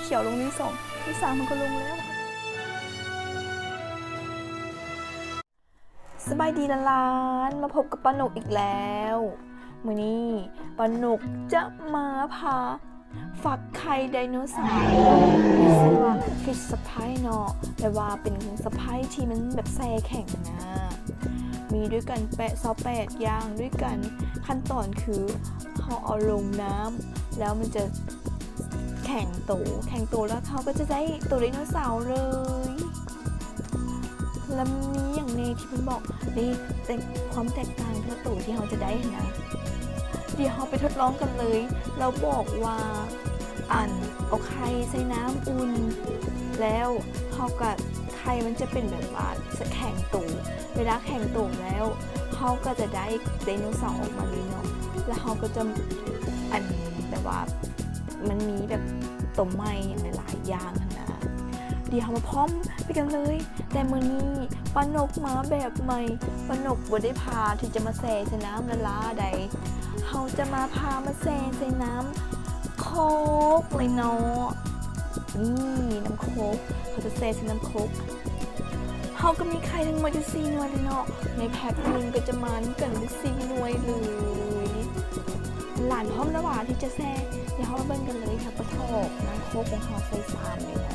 ຂຽວລົງທີສອງ ທີສາມມັນກໍລົງແລ້ວ. ສະບາຍດີຫຼານໆ ມາພົບກັບປ້ານົກອີກແລ້ວ. ມື້ນີ້ປ້ານົກຈະມາພາ ຟັກໄຂ່ໄດໂນເສົາ ທີ່ຊື່ວ່າ Fish Surprise ເນາະ ແບບວ່າເປັນ surprise ທີ່ມັນແບບແຊ່ແຂງນະ. ມີດ້ວຍກັນແປດ ຊາວແປດຢ່າງດ້ວຍກັນ. ຂັ້ນຕອນຄືເຮົາເອົາລົງນ້ຳ ແລ້ວມັນຈະແຂງໂຕ, ແຂງໂຕແລ້ວເຮົາກໍຈະໄດ້ໂຕໄດໂນເສົາເລີຍ. ແລ້ວມີຫຍັງແດ່ທີ່ເພິ່ນບອກເດ້ ແຕ່ຄວາມແຕກຕ່າງແຕ່ລະໂຕທີ່ເຮົາຈະໄດ້ຫັ້ນນະ. ດຽວເຮົາໄປທົດລອງກັນເລີຍ. ລາວບອກວ່າ ອັນ ເອົາໄຂ່ໃສ່ນ້ຳອຸ່ນ ແລ້ວເຮົາກະ ໄຂ່ມັນຈະເປັນແບບວ່າແຂງໂຕ. ເວລາແຂງໂຕແລ້ວ ເຮົາກະຈະໄດ້ໄດໂນເສົາອອກມາເລີຍເນາະ. ແລ້ວເຮົາກະຈະ ອັນ ແບບວ່າ ມັນມີແບບໂຕໃໝ່ຫຍັງຫຼາຍໆຢ່າງຫັ້ນນະ. ດຽວເຮົາມາພ້ອມໄປກັນເລີຍ. ແຕ່ມື້ນີ້ປ້ານົກມາແບບໃໝ່. ປ້ານົກບໍ່ໄດ້ພາທີ່ຈະມາແຊ່ໃສ່ນ້ຳລ້າໆໃດ. ເຮົາຈະມາພາມາແຊ່ໃສ່ນ້ຳໂຄກເລີຍເນາະ. ນີ້ ນ້ຳໂຄກ. ເຮົາຈະແຊ່ໃສ່ນ້ຳໂຄກ. ເຮົາກໍມີໄຂ່ທັງໝົດຢູ່ສີ່ໜ່ວຍເລີຍເນາະ. ໃນແພັກໜຶ່ງກໍຈະມານຳກັນເປັນສີ່ໜ່ວຍເລີຍ. ຫຼານພ້ອມແລ້ວຫວາທີ່ຈະແຊ່? ດຽວເຮົາມາເບິ່ງກັນເລີຍ. ເຮົາກໍຖອກນ້ຳໂຄກຂອງເຮົາໃສ່ຊາມເລີຍນະ.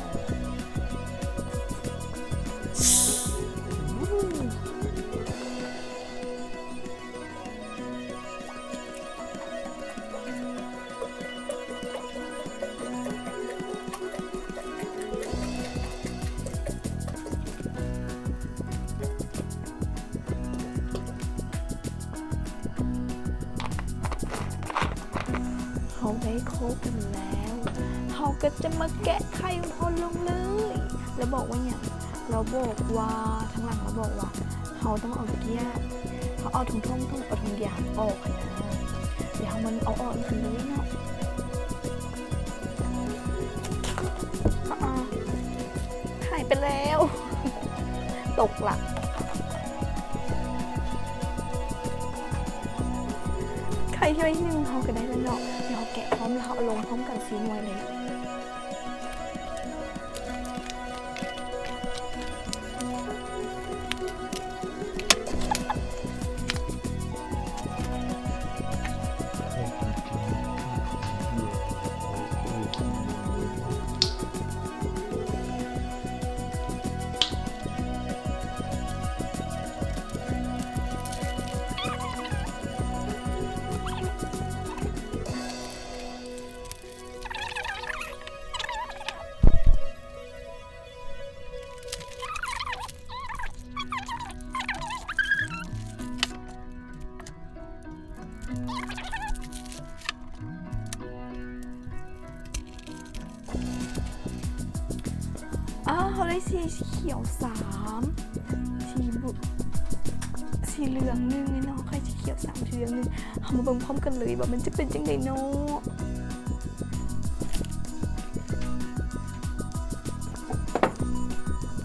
ເຮົາໄດ້ໂຄກກັນແລ້ວ ເຮົາກໍຈະມາແກະໄຂ່ຂອງເຮົາລົງເລີຍ. ລາວບອກວ່າຫຍັງ? ລາວບອກວ່າ ທາງຫຼັງລາວບອກວ່າ ເຮົາຕ້ອງເອົາເກ້ຍ ເຮົາເອົາຖົງໆ ເອົາຖົງຢາງອອກຫັ້ນນະ. ດຽວເຮົາມາເອົາອອກນຳກັນເລີຍເນາະ. ອາ ຫາຍໄປແລ້ວ. ຕົກລະ. ໄຂ່ໜ່ວຍໜຶ່ງເຮົາກໍໄດ້ແລ້ວເນາະ. ດຽວເຮົາແກະພ້ອມ ແລ້ວເຮົາເອົາລົງພ້ອມກັນສີ່ໜ່ວຍເລີຍ. ອາ ເຮົາໄດ້ສີຂຽວສາມ ສີບຸ ສີເຫຼືອງໜຶ່ງເນາະ. ໄຂ່ສີຂຽວສາມ ສີເຫຼືອງໜຶ່ງ. ເຮົາມາເບິ່ງພ້ອມກັນເລີຍວ່າມັນຈະເປັນຈັ່ງໃດເນາະ.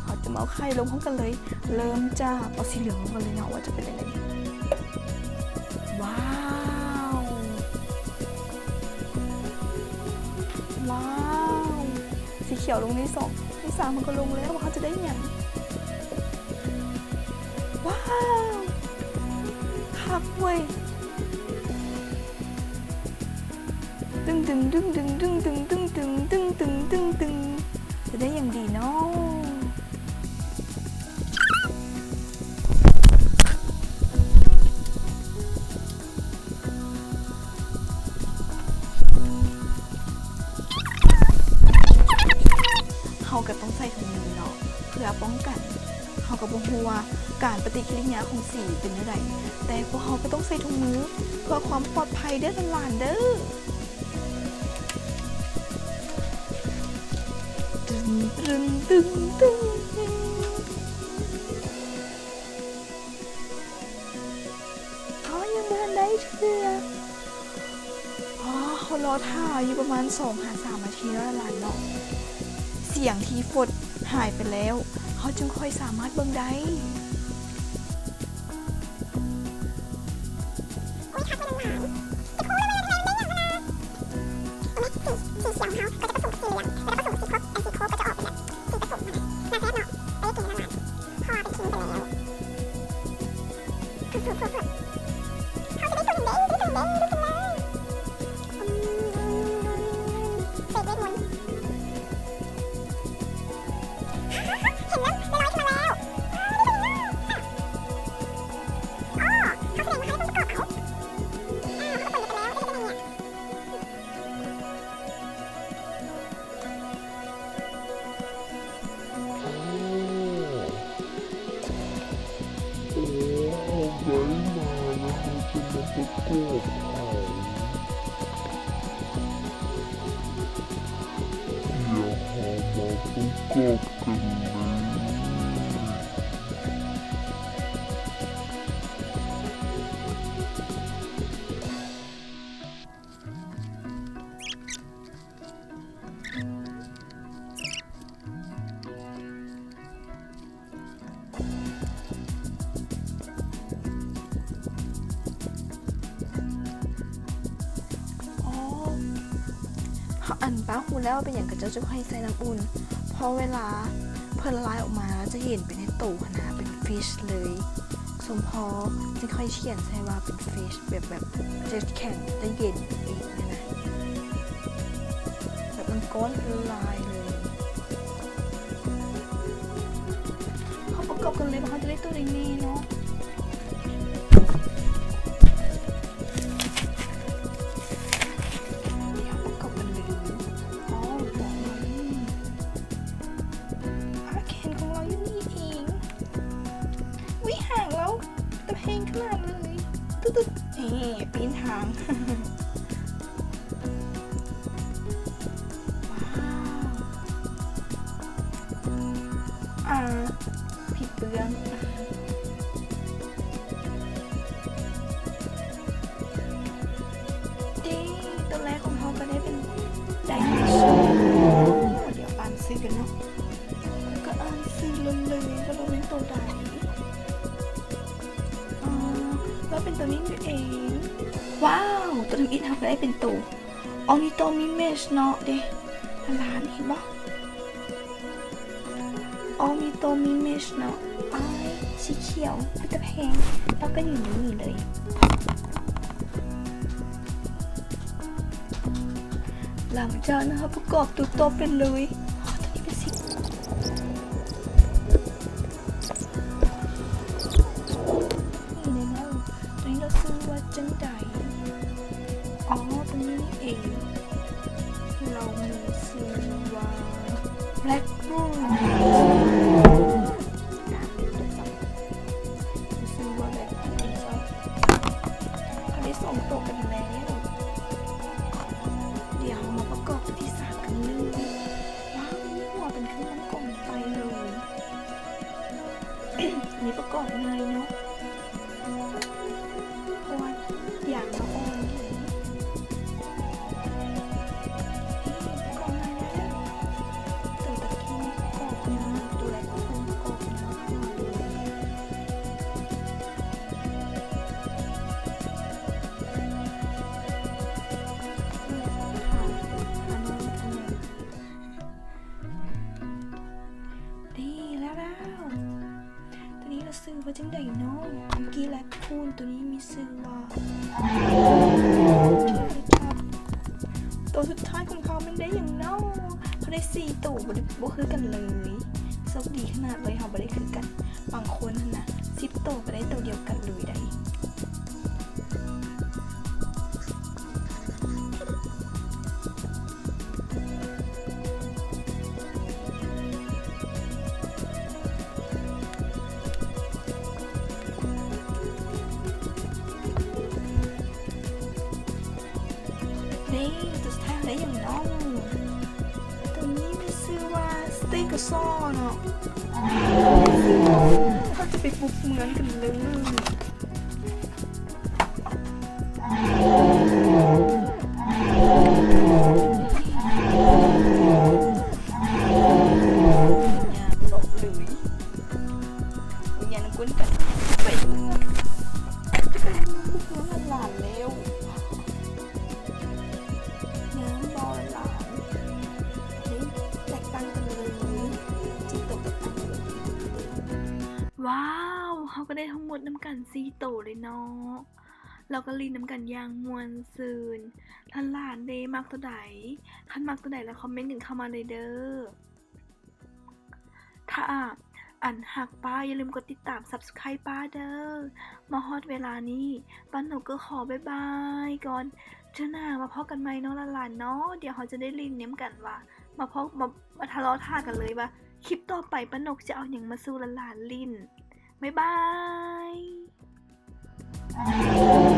ເຮົາຈະມາເອົາໄຂ່ລົງພ້ອມກັນເລີຍ. ເລີ່ມຈາກເອົາສີເຫຼືອງລົງກ່ອນເລີຍເນາະ ວ່າຈະເປັນຈັ່ງໃດ. ວ້າວ ວ້າວ ສີຂຽວລົງທີສອງ ທີສາມມັນກໍລົງແລ້ວ. ເຮົາຈະໄດ້ຫຍັງ? ວ້າວ ຄັກເວີຍ. ດຶງດຶງ ດຶງດຶງ ດຶງດຶງ ດຶງດຶງ ຈະໄດ້ຫຍັງດີເນາະ? ເຮົາກໍຕ້ອງໃສ່ຖົງມືເນາະ ເພື່ອປ້ອງກັນ. ເຮົາກໍບໍ່ຮູ້ວ່າການປະຕິກິລິຍາຂອງສີເປັນແນວໃດ, ແຕ່ພວກເຮົາກໍຕ້ອງໃສ່ຖົງມືເພື່ອຄວາມປອດໄພເດີ້ຫຼານໆເດີ້. ຕຶງ ຕຶງ ຕຶງ ຕຶງ. ເຮົາຍັງບໍ່ທັນໄດ້ເທື່ອ. ອໍ ເຮົາລໍຖ້າຢູ່ປະມານສອງຫາສາມນາທີແລ້ວຫຼານເນາະ. ສຽງທີ່ຟົດຫາຍໄປແລ້ວ ເຮົາຈຶ່ງຄ່ອຍສາມາດເບິ່ງໄດ້. ອຸຍ ຄັກແມ່ນຫຼານ. ເຫັນບໍ່ ມັນໄດ້ຫຍັງຫັ້ນນະ? ເຫັນໄໝ? ສີ ສີຂຽວຂອງເຮົາກໍຈະປະສົມກັບສີເຫຼືອງ ແລ້ວກໍປະສົມກັບສີ ເຫັນນະ ລອຍຂຶ້ນມາແລ້ວ. ອ້າວ ໄດ້ໄປເລີຍ. ອ້າວ ເຂົາສະແດງວ່າເຂົາເປັນປະກອບເອົາ. ອ້າວ ເຂົາກໍເປີດກັນແລ້ວ ເຮັດໄດ້ຈັ່ງໃດນີ້? ໂອ້ ໂອ້ ເຮົາໄດ້ມາແລ້ວ ເຮົາຈະມາປະກອບເອົາ. ດຽວເຮົາມາປະກອບກັນເລີຍ. ອໍ ເຮົາ ອັນ ປ້າຮູ້ແລ້ວວ່າເປັນຫຍັງເຂົາເຈົ້າຈຶ່ງໃຫ້ໃສ່ນ້ຳອຸ່ນ ເພາະເວລາເພິ່ນລະລາຍອອກມາ ລະຈະເຢັນໄປໃນໂຕຫັ້ນນະ ເປັນຟິຊເລີຍ. ສົມພໍຈຶ່ງຄ່ອຍຂຽນໃສ່ວ່າເປັນຟິຊ ແບບ ແບບຈະແຂງຈະເຢັນເອງຫັ້ນນະ ແບບມັນກ້ອນລາຍເລີຍ. ເຮົາປະກອບກັນເລີຍວ່າເຮົາຈະໄດ້ໂຕໃດແນ່ເນາະ. ເຮົາປະກອບກັນເລີຍ. ອໍ ດອກໄມ້. ອາ ແຂນຂອງລາວຢູ່ນີ້ເອງ. ອຸ້ຍ ຫາງລາວຕະແພງຂະໜາດເລີຍ. ຕຶດໆ ເອີ ປີນທາງ. ວ້າວ ອາ ຜິດເບື້ອງ. ເດ້ ໂຕແລກຂອງເຮົາກໍໄດ້ເປັນໄດໂນເສົາ. ດຽວອ່ານຊື່ກັນເນາະ. ແລ້ວກໍອ່ານຊື່ເລີຍວ່າລາວແມ່ນໂຕໃດ. ອໍ ລາວເປັນໂຕນີ້ເອງ. ວ້າວ ໂຕທຳອິດເຮົາກໍໄດ້ເປັນໂຕອໍມິໂຕມິເມຊເນາະ. ເດ້ ຫຼານໆ ເຫັນບໍ່? ອໍມິໂຕມິເມຊເນາະ. ອ້າຍ ສີຂຽວ ເປັນຕາແພງ. ລາວກໍຢູ່ໃນນີ້ເລີຍ. ຫຼັງຈາກນັ້ນເຮົາປະກອບໂຕຕໍ່ໄປເລີຍ. ອໍ ໂຕນີ້ເປັນສີ ນີ້ແນ່ເນາະ. ໂຕນີ້ລາວຊື່ວ່າຈັ່ງໃດ? ອໍ ໂຕນີ້ນີ້ເອງ ລາວມີຊື່ວ່າແບລັກບູນ. ຊື່ວ່າແບລັກບູນ. ເຮົາໄດ້ສອງໂຕກັນແລ້ວ. ດຽວເຮົາມາປະກອບໂຕທີສາມກັນເລີຍ. ວ້າວ ມີຫົວເປັນຄືມັງກອນໄຟເລີຍ. ອັນນີ້ປະກອບງ່າຍເນາະ ເພາະວ່າຢາງມັນອ່ອນ. ເອີ ປະກອບງ່າຍແລ້ວ. ໂຕຕະກີ້ປະກອບງ່າຍ ໂຕແລກປະກອບງ່າຍກວ່າເລີຍ. ເອີ ຫາ ຫານ້ອງທາງໃນ. ດີແລ້ວ ແລ້ວ ໂຕນີ້ລະຊື່ວ່າຈັ່ງໃດເນາະ? ເມື່ອກີ້ແລັກຄູນ ໂຕນີ້ມີຊື່ວ່າ ໂຕສຸດທ້າຍຂອງເຮົາແມ່ນໄດ້ຫຍັງເນາະ? ເຮົາໄດ້ສີ່ໂຕ ບໍ່ໄດ້ ບໍ່ຄືກັນເລີຍ. ໂຊກດີຂະໜາດເລີຍ ເຮົາບໍ່ໄດ້ຄືກັນ. ບາງຄົນຫັ້ນນະ ສິບໂຕກໍໄດ້ໂຕດຽວກັນເລີຍໃດ. ນີ້ ໂຕສຸດທ້າຍໄດ້ຫຍັງເນາະ? ໂຕນີ້ມີຊື່ວ່າສະເຕກເກີຊໍເນາະ. ເຮົາຈະໄປບຸກເມືອງກັນເລີຍ. ຍ່າງເລາະເລີຍ. ວິນຍານນຳກົນກັນໄປເມືອງ ໄປເມືອງຫຼານໆແລ້ວ. ງາມບໍ່ຫຼານ? ເດ້ ແຕກຕ່າງກັນເລີຍ. ຈິງໂຕແຕກຕ່າງກັນເລີຍ. ວ້າວ ເຮົາກໍໄດ້ທັງໝົດນຳກັນສີ່ໂຕເລີຍເນາະ. ລາວກໍຫຼິ້ນນຳກັນຢ່າງມ່ວນຊື່ນ. ຫຼານໆເດ ມັກໂຕໃດ? ຄັນມັກໂຕໃດລະຄອມເມັນກັນເຂົ້າມາເລີຍເດີ. ຖ້ ຖ້າອັນຮັກປ້າ ຢ່າລືມກົດຕິດຕາມ Subscribe ປ້າເດີ້. ມາຮອດເວລານີ້ ປ້ານົກກໍຂໍບາຍບາຍກ່ອນ. ເທື່ອໜ້າມາພໍ້ກັນໃໝ່ເນາະຫຼານໆເນາະ. ດຽວເຮົາຈະໄດ້ຫຼິ້ນນຳກັນວ່າ ມາພໍ້ ມາ ມາທະເລາະຖ້າກັນເລີຍວ່າ ຄລິບຕໍ່ໄປປ້ານົກຈະເອົາຫຍັງມາສູ່ຫຼານໆຫຼິ້ນ. ບາຍບາຍ.